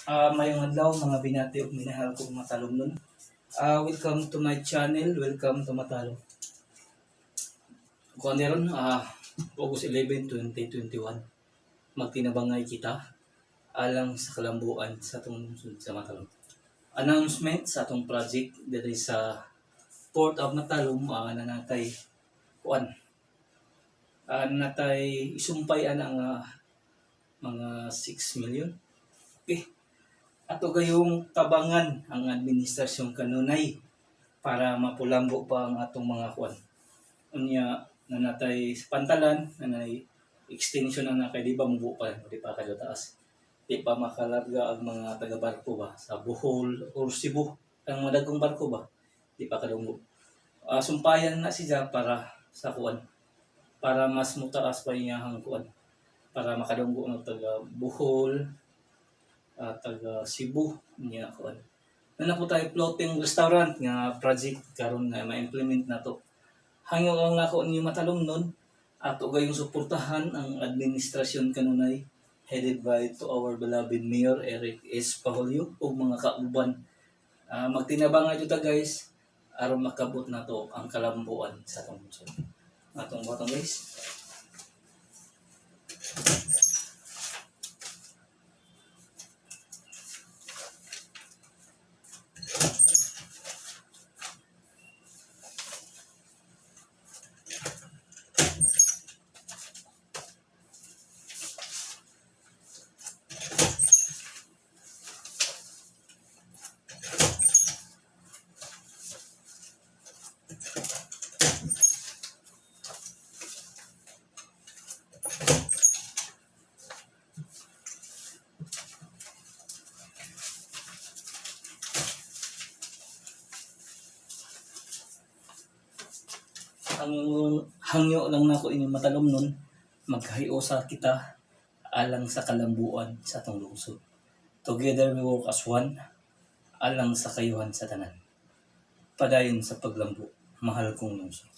Mayong adlaw, mga binati ug minahal kong matalomnon. Welcome to my channel, welcome to Matalom. Kuan ron, August 11, 2021. Magtinabangay kita alang sa kalambuan sa atong lungsod sa Matalom. Announcement sa atong project diri sa Port of Matalom, nanatay kuan. Natay isumpay ang mga 6 million. Okay. Ato gayong tabangan ang administrasyon kanunay para mapulambo pa ang atong mga kuan. Unya nanatay sa pantalan, nanay extension na na kay di ba mubo pa, di pa kayo taas. Di pa makalarga ang mga taga-barko ba sa Bohol or Cebu, ang madagkong barko ba, di pa kadunggo. Sumpayan na siya para sa kuan, para mas mutaas pa iyang kuan, para makadunggo ang taga Bohol, taga Cebu niya kuan. Na po tayo floating restaurant nga project karon nga ma-implement na to. Hangyo lang nako ninyo matalom nun, ato gayong suportahan ang administrasyon kanunay headed by to our beloved Mayor Eric S. Pahulyo ug mga kauban. Magtinabangay ta, guys, aron makabot na to ang kalambuan sa atong lungsod. Atong batong, guys. Ang hangyo lang nako inyong matalom nun, magkahiusa kita alang sa kalambuan sa atong lungsod. Together we work as one alang sa kayuhan sa tanan. Padayon sa paglambo, mahal kong lungsod.